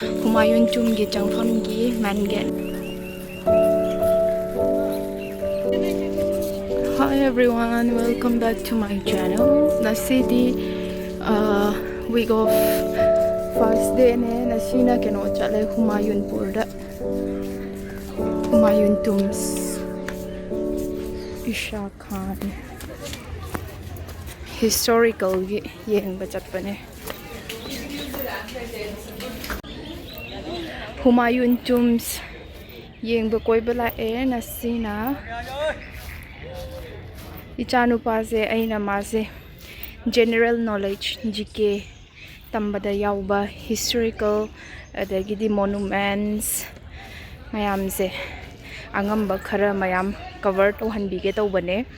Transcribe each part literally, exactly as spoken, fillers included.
ꯍꯨꯃꯥꯌꯨꯟ ꯇꯨꯝꯒꯤ ꯆꯪꯐꯝꯒꯤ main gate. Hi everyone, welcome back to my channel. ꯉꯁꯤꯗꯤ week of first dayꯅꯦ꯫ ꯉꯁꯤꯅ ꯀꯩꯅꯣ ꯆꯠꯂꯦ, ꯍꯨꯃꯥꯌꯨꯟꯄꯨꯔꯗ꯫ ꯍꯨꯃꯥꯌꯨꯟ ꯇꯨꯝꯁ, ꯏꯁꯥ ꯈꯥꯟ historicalꯒꯤ ꯌꯦꯡꯕ ꯆꯠꯄꯅꯦ꯫ ꯍꯨꯃꯥꯌꯨꯟ ꯇꯨꯝꯁ ꯌꯦꯡꯕ ꯀꯣꯏꯕ ꯂꯥꯛꯑꯦ ꯉꯁꯤꯅ꯫ ꯏꯆꯥꯅꯨꯄꯥꯁꯦ ꯑꯩꯅ ꯃꯥꯁꯦ general knowledge, G K ꯇꯝꯕꯗ ꯌꯥꯎꯕ historical, ꯑꯗꯒꯤꯗꯤ monuments ꯃꯌꯥꯝꯁꯦ ꯑꯉꯝꯕ ꯈꯔ ꯃꯌꯥꯝ cover ꯇꯧꯍꯟꯕꯤꯒꯦ ꯇꯧꯕꯅꯦ꯫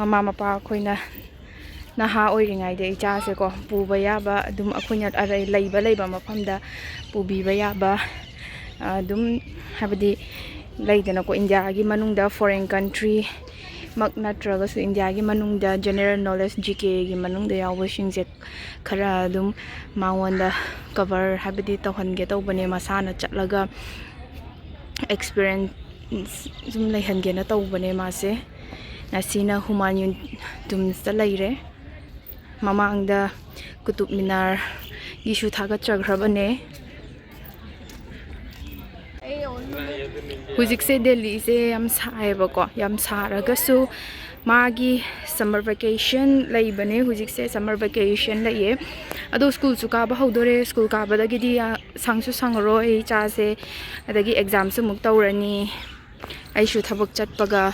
ꯃꯃꯥ ꯃꯄꯥ ꯑꯩꯈꯣꯏꯅ ꯅꯍꯥ ꯑꯣꯏꯔꯤꯉꯩꯗ ꯏꯆꯥꯁꯦꯀꯣ ꯄꯨꯕ ꯌꯥꯕ ꯑꯗꯨꯝ ꯑꯩꯈꯣꯏꯅ ꯑꯔꯩ-, ꯂꯩꯕ ꯂꯩꯕ ꯃꯐꯝꯗ ꯄꯨꯕꯤꯕ ꯌꯥꯕ, ꯑꯗꯨꯝ ꯍꯥꯏꯕꯗꯤ ꯂꯩꯗꯅꯀꯣ, ꯏꯟꯗꯤꯌꯥꯒꯤ ꯃꯅꯨꯡꯗ foreign country ꯃꯛ ꯅꯠꯇ꯭ꯔꯒꯁꯨ ꯏꯟꯗꯤꯌꯥꯒꯤ ꯃꯅꯨꯡꯗ general knowledge G Kꯒꯤ ꯃꯅꯨꯡꯗ ꯌꯥꯎꯕꯁꯤꯡꯁꯦ ꯈꯔ ꯑꯗꯨꯝ ꯃꯉꯣꯟꯗ cover ꯍꯥꯏꯕꯗꯤ ꯇꯧꯍꯟꯒꯦ ꯇꯧꯕꯅꯦ꯫ ꯃꯁꯥꯅ ꯆꯠꯂꯒ experience ꯁꯨꯝ ꯂꯩꯍꯟꯒꯦꯅ ꯇꯧꯕꯅꯦ ꯃꯥꯁꯦ꯫ ꯉꯁꯤꯅ ꯍꯨꯃꯥꯌꯨꯟ ꯇꯨꯝꯁꯇ ꯂꯩꯔꯦ꯫ ꯃꯃꯥꯡꯗ ꯀꯨꯇꯨꯕ ꯃꯤꯅꯥꯔꯒꯤꯁꯨ ꯊꯥꯒꯠꯆꯈ꯭ꯔꯕꯅꯦ꯫ ꯍꯧꯖꯤꯛꯁꯦ ꯗꯦꯜꯂꯤꯁꯦ ꯌꯥꯝ ꯁꯥꯏꯌꯦꯕꯀꯣ, ꯌꯥꯝ ꯁꯥꯔꯒꯁꯨ ꯃꯥꯒꯤ summer vacation ꯂꯩꯕꯅꯦ꯫ ꯍꯧꯖꯤꯛꯁꯦ summer vacation ꯂꯩꯌꯦ, ꯑꯗꯣ ꯁ꯭ꯀꯨꯜꯁꯨ ꯀꯥꯕ ꯍꯧꯗꯣꯔꯦ꯫ ꯁ꯭ꯀꯨꯜ ꯀꯥꯕꯗꯒꯤꯗꯤ ꯌꯥ-, ꯁꯪꯁꯨ ꯁꯪꯉꯔꯣꯏ ꯏꯆꯥꯁꯦ, ꯑꯗꯒꯤ examꯁꯨ ꯑꯃꯨꯛ ꯇꯧꯔꯅꯤ꯫ ꯑꯩꯁꯨ ꯊꯕꯛ ꯆꯠꯄꯒ꯫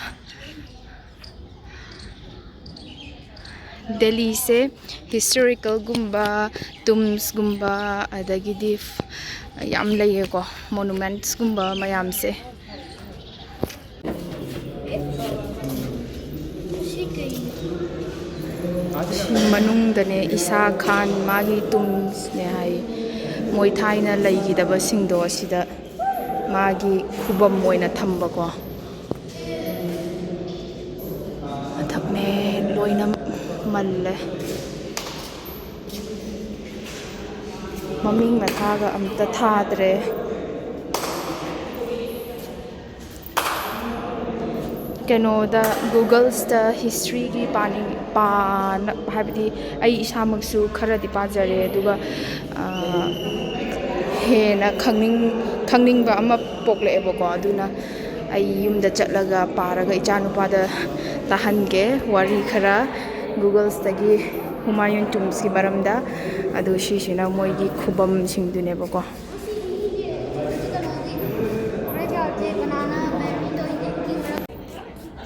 ꯗꯦꯜꯂꯤꯁꯦ historicalꯒꯨꯝꯕ, tombsꯒꯨꯝꯕ, ꯑꯗꯒꯤꯗꯤ ꯌꯥꯝ ꯂꯩꯌꯦꯀꯣ, monumentsꯀꯨꯝꯕ ꯃꯌꯥꯝꯁꯦ꯫ ꯁꯤ ꯃꯅꯨꯡꯗꯅꯦ ꯏꯁꯥ ꯈꯥꯟ ꯃꯥꯒꯤ tombsꯅꯦ ꯍꯥꯏ꯫ ꯃꯣꯏ ꯊꯥꯏꯅ ꯂꯩꯈꯤꯗꯕꯁꯤꯡꯗꯣ ꯑꯁꯤꯗ ꯃꯥꯒꯤ ꯈꯨꯕꯝ ꯑꯣꯏꯅ ꯊꯝꯕꯀꯣ꯫ ꯃꯊꯛꯅꯦ ꯂꯣꯏꯅ ꯃꯜꯂꯦ꯫ ꯃꯃꯤꯡ ꯃꯊꯥꯒ ꯑꯝꯇ ꯊꯥꯗ꯭ꯔꯦ꯫ ꯀꯩꯅꯣꯗ, Googleꯁꯇ historyꯒꯤ ꯄꯥꯅꯤꯡ ꯄꯥꯅ ꯍꯥꯏꯕꯗꯤ, ꯑꯩ ꯏꯁꯥꯃꯛꯁꯨ ꯈꯔꯗꯤ ꯄꯥꯖꯔꯦ, ꯑꯗꯨꯒ ꯍꯦꯟꯅ ꯈꯪꯅꯤꯡ ꯈꯪꯅꯤꯡꯕ ꯑꯃ ꯄꯣꯛꯂꯛꯑꯦꯕꯀꯣ꯫ ꯑꯗꯨꯅ ꯑꯩ ꯌꯨꯝꯗ ꯆꯠꯂꯒ ꯄꯥꯔꯒ ꯏꯆꯥꯅꯨꯄꯥꯗ ꯇꯥꯍꯟꯒꯦ ꯋꯥꯔꯤ ꯈꯔ, Googleꯁꯇꯒꯤ ꯍꯨꯃꯥꯌꯨꯟ ꯇꯨꯝꯁꯀꯤ ꯃꯔꯝꯗ꯫ ꯑꯗꯨ ꯁꯤꯁꯤꯅ ꯃꯣꯏꯒꯤ ꯈꯨꯕꯝꯁꯤꯡꯗꯨꯅꯦꯕꯀꯣ꯫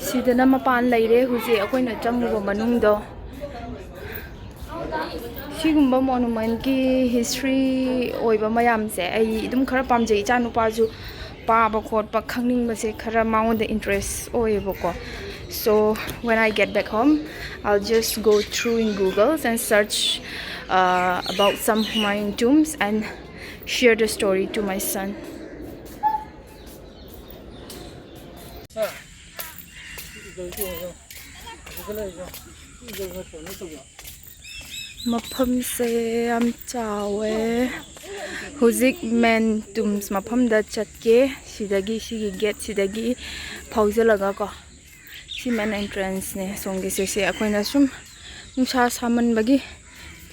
ꯁꯤꯗꯅ ꯃꯄꯥꯟ ꯂꯩꯔꯦ ꯍꯧꯖꯤꯛ ꯑꯩꯈꯣꯏꯅ ꯆꯪꯉꯨꯕ ꯃꯅꯨꯡꯗꯣ꯫ ꯁꯤꯒꯨꯝꯕ monumentꯀꯤ history ꯑꯣꯏꯕ ꯃꯌꯥꯝꯁꯦ ꯑꯩ ꯑꯗꯨꯝ ꯈꯔ ꯄꯥꯝꯖꯩ꯫ ꯏꯆꯥꯅꯨꯄꯥꯁꯨ ꯄꯥꯕ ꯈꯣꯠꯄ ꯈꯪꯅꯤꯡꯕꯁꯦ ꯈꯔ ꯃꯉꯣꯟꯗ interest ꯑꯣꯏꯌꯦꯕꯀꯣ꯫ So when I get back home, I'll just go through in Google and search, uh, about some Humayun tombs and share the story to my son. ꯃꯐꯝꯁꯦ ꯌꯥꯝ ꯆꯥꯎꯋꯦ꯫ ꯍꯧꯖꯤꯛ main tombs ꯃꯐꯝꯗ ꯆꯠꯀꯦ꯫ ꯁꯤꯗꯒꯤ, ꯁꯤꯒꯤ gateꯁꯤꯗꯒꯤ ꯐꯥꯎꯖꯜꯂꯒ ꯀꯣ, ꯁꯤ main entranceꯅꯦ꯫ ꯁꯣꯝꯒꯤꯁꯦ, ꯁꯤ ꯑꯩꯈꯣꯏꯅ ꯁꯨꯝ ꯅꯨꯡꯁꯥ ꯁꯥꯃꯟꯕꯒꯤ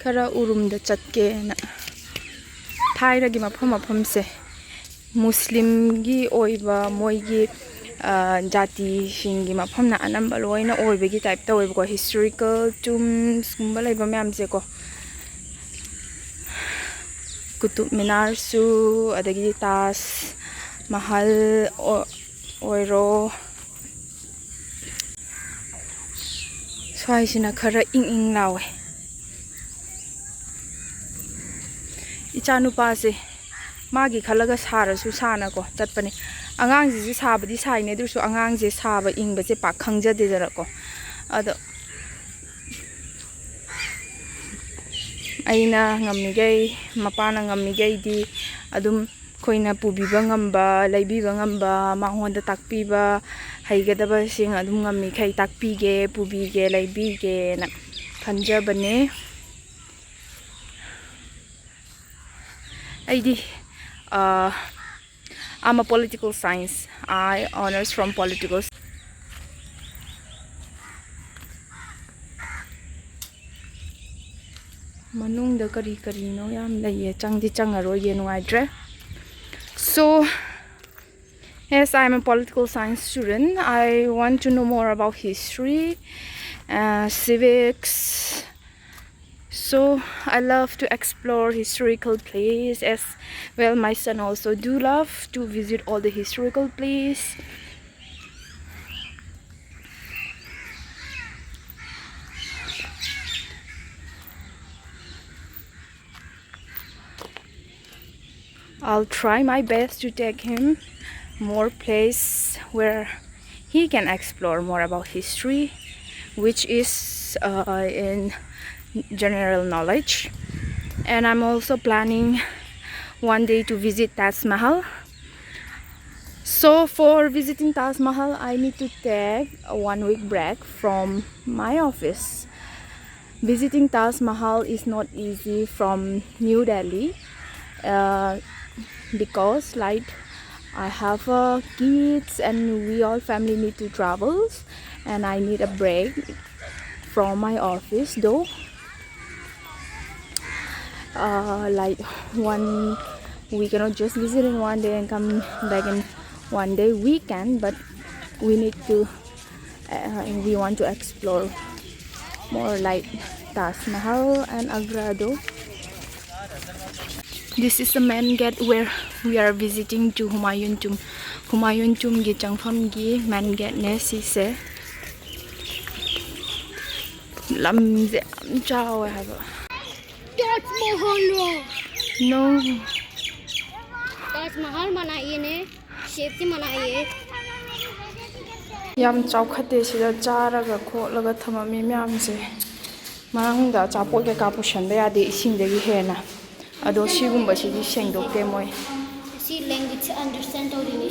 ꯈꯔ ꯎꯔꯨꯝꯗ ꯆꯠꯀꯦꯅ꯫ ꯊꯥꯏꯅꯒꯤ ꯃꯐꯝ ꯃꯐꯝꯁꯦ ꯃꯨꯁꯂꯤꯝꯒꯤ ꯑꯣꯏꯕ ꯃꯣꯏꯒꯤ, ꯑ, ꯖꯥꯇꯤꯁꯤꯡꯒꯤ ꯃꯐꯝꯅ ꯑꯅꯝꯕ ꯂꯣꯏꯅ ꯑꯣꯏꯕꯒꯤ type ꯇꯧꯋꯦꯕꯀꯣ꯫ Historical tombsꯀꯨꯝꯕ ꯂꯩꯕ ꯃꯌꯥꯝꯁꯦꯀꯣ, ꯀꯨꯇꯨꯕ ꯃꯤꯅꯥꯔꯁꯨ, ꯑꯗꯒꯤ ꯇꯥꯖ ꯃꯍꯜ ꯑꯣ-, ꯑꯣꯏꯔꯣ, ꯁ꯭ꯋꯥꯏꯁꯤꯅ ꯈꯔ ꯏꯪ ꯏꯪ ꯂꯥꯎꯋꯦ꯫ ꯏꯆꯥ ꯅꯨꯄꯥꯁꯦ ꯃꯥꯒꯤ ꯈꯜꯂꯒ ꯁꯥꯔꯁꯨ ꯁꯥꯅꯀꯣ ꯆꯠꯄꯅꯦ꯫ ꯑꯉꯥꯡꯁꯤꯁꯨ ꯁꯥꯕꯗꯤ ꯁꯥꯏꯅꯦ, ꯑꯗꯨ ꯑꯣꯏꯔꯁꯨ ꯑꯉꯥꯡꯁꯦ ꯁꯥꯕ ꯏꯪꯕꯁꯦ ꯄꯥꯛ ꯈꯪꯖꯗꯦꯗꯅꯀꯣ꯫ ꯑꯗꯣ ꯑꯩꯅ ꯉꯝꯃꯤꯈꯩ, ꯃꯄꯥꯅ ꯉꯝꯃꯤꯈꯩꯗꯤ ꯑꯗꯨꯝ ꯑꯩꯈꯣꯏꯅ ꯄꯨꯕꯤꯕ ꯉꯝꯕ, ꯂꯩꯕꯤꯕ ꯉꯝꯕ, ꯃꯉꯣꯟꯗ ꯇꯥꯛꯄꯤꯕ ꯍꯩꯒꯗꯕꯁꯤꯡ ꯑꯗꯨꯝ ꯉꯝꯃꯤꯈꯩ ꯇꯥꯛꯄꯤꯒꯦ, ꯄꯨꯕꯤꯒꯦ, ꯂꯩꯕꯤꯒꯦꯅ ꯈꯟꯖꯕꯅꯦ꯫ ꯑꯩꯗꯤ ꯑ, I'm a political science. I honors from political. ꯃꯅꯨꯡꯗ ꯀꯔꯤ ꯀꯔꯤꯅꯣ ꯌꯥꯝ ꯂꯩꯌꯦ, ꯆꯪꯗꯤ ꯆꯪꯉꯔꯣꯏꯒꯦ, ꯅꯨꯡꯉꯥꯏꯇ꯭ꯔꯦ꯫ So, as I'm a political science student, I want to know more about history, uh, civics. So I love to explore historical place as well. My son also do love to visit all the historical place. I'll try my best to take him more place where he can explore more about history, which is uh, in general knowledge. And I'm also planning one day to visit Taj Mahal. So for visiting Taj Mahal, I need to take a one week break from my office. Visiting Taj Mahal is not easy from New Delhi, uh, because, like, I have uh, kids and we all family need to travel, and I need a break from my office though. Uh, like one, we cannot just visit in one day and come back in one day. We can, but we need to, uh, we want to explore more like Taj Mahal and Agra though. This is the main gate where we are visiting to Humayun Tomb. Humayun Tomb ꯒꯤ ꯆꯪꯐꯝꯒꯤ main gate ꯅꯦ ꯁꯤꯁꯦ꯫ ꯂꯝꯁꯦ ꯌꯥꯝ ꯆꯥꯎꯋꯦ ꯍꯥꯏꯕ꯫ Taj Mahal ꯔꯣ? No. Taj Mahal ꯃꯅꯥꯏꯌꯦꯅꯦ꯫ Shape ꯇꯤ ꯃꯅꯥꯏꯌꯦ꯫ ꯌꯥꯝ ꯆꯥꯎꯈꯠꯇꯦ ꯁꯤꯗ ꯆꯥꯔꯒ ꯈꯣꯠꯂꯒ ꯊꯝꯃꯝꯃꯤ ꯃꯌꯥꯝꯁꯦ꯫ ꯃꯅꯨꯡꯗ ꯑꯆꯥꯄꯣꯠ ꯀꯩꯀꯥ ꯄꯨꯁꯟꯕ ꯌꯥꯗꯦ ꯏꯁꯤꯡꯗꯒꯤ ꯍꯦꯟꯅ꯫ ꯑꯗꯣ ꯁꯤꯒꯨꯝꯕꯁꯤꯗꯤ ꯁꯦꯡꯗꯣꯛꯇꯦ ꯃꯣꯏ꯫ ꯁꯤ language understand ꯇꯧꯔꯤꯅꯤ꯫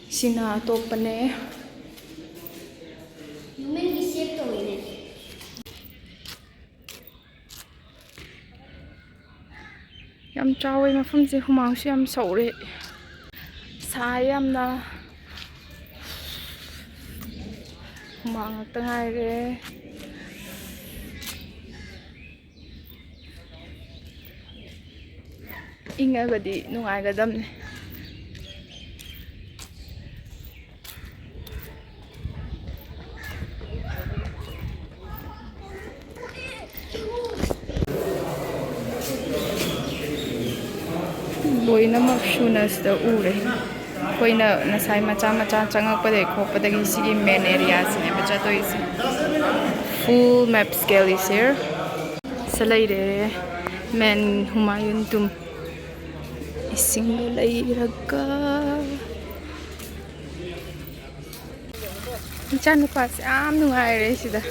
ꯁꯤꯅ ꯑꯇꯣꯞꯄꯅꯦ꯫ Human ꯒꯤ shape ꯇꯧꯔꯤꯅꯦ꯫ ꯌꯥꯝ ꯆꯥꯎꯋꯦ ꯃꯐꯝꯁꯦ꯫ ꯍꯨꯃꯥꯡꯁꯨ ꯌꯥꯝ ꯁꯧꯔꯦ꯫ ꯁꯥꯏ ꯌꯥꯝꯅ꯫ ꯍꯨꯃꯥꯡ ꯉꯥꯛꯇ ꯉꯥꯏꯔꯦ꯫ ꯏꯪꯉꯒꯗꯤ ꯅꯨꯡꯉꯥꯏꯒꯗꯕꯅꯦ꯫ ꯂꯣꯏꯅꯃꯛ ꯁꯨꯅ ꯁꯤꯗ ꯎꯔꯦ꯫ ꯑꯩꯈꯣꯏꯅ ꯉꯁꯥꯏ ꯃꯆꯥ ꯃꯆꯥ ꯆꯪꯉꯛꯄꯗꯒꯤ ꯈꯣꯠꯄꯗꯒꯤ ꯁꯤꯒꯤ ꯃꯦꯟ ꯑꯦꯔꯤꯌꯥꯁꯤꯅꯦꯕ ꯆꯠꯇꯣꯏꯁꯦ꯫ Full map scale is here. ꯁꯤ ꯂꯩꯔꯦ ꯃꯦꯟ ꯍꯨꯃꯥꯌꯨꯟ ꯇꯨꯝ꯫ ꯏꯁꯤꯡꯗ ꯂꯩꯔꯒ ꯏꯆꯥꯅꯨꯄꯥꯁꯦ ꯌꯥꯝ ꯅꯨꯡꯉꯥꯏꯔꯦ ꯁꯤꯗ꯫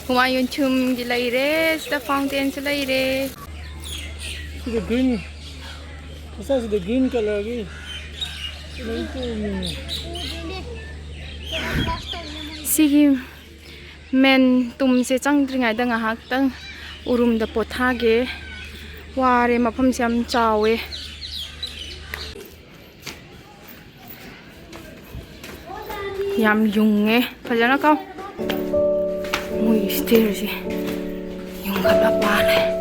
ꯍꯨꯃꯥꯌꯨꯟ ꯇꯨꯝꯒꯤ ꯂꯩꯔꯦ ꯁꯤꯗ꯫ ꯐꯥꯎꯟꯇꯦꯟꯁꯨ ꯂꯩꯔꯦ꯫ ꯁꯤꯗ ꯒ꯭ꯔꯤꯟ, ꯃꯆꯥꯁꯤꯗ ꯒ꯭ꯔꯤꯟ ꯀꯂꯔꯒꯤ ꯂꯩ ꯇꯣꯡꯉꯤꯅꯦ꯫ ꯁꯤꯒꯤ ꯃꯦꯟ ꯇꯨꯝꯁꯦ ꯆꯪꯗ꯭ꯔꯤꯉꯩꯗ ꯉꯥꯏꯍꯥꯛꯇꯪ ꯎꯔꯨꯝꯗ ꯄꯣꯊꯥꯒꯦ꯫ ꯋꯥꯔꯦ, ꯃꯐꯝꯁꯦ ꯌꯥꯝ ꯆꯥꯎꯋꯦ꯫ ꯌꯥꯝ ꯌꯨꯡꯉꯦ꯫ ꯐꯖꯅ ꯀꯥꯎ꯫ ꯃꯣꯏꯒꯤ ꯁ꯭ꯇꯦꯔꯁꯦ ꯌꯨꯡꯈꯠꯂ ꯄꯥꯜꯂꯦ꯫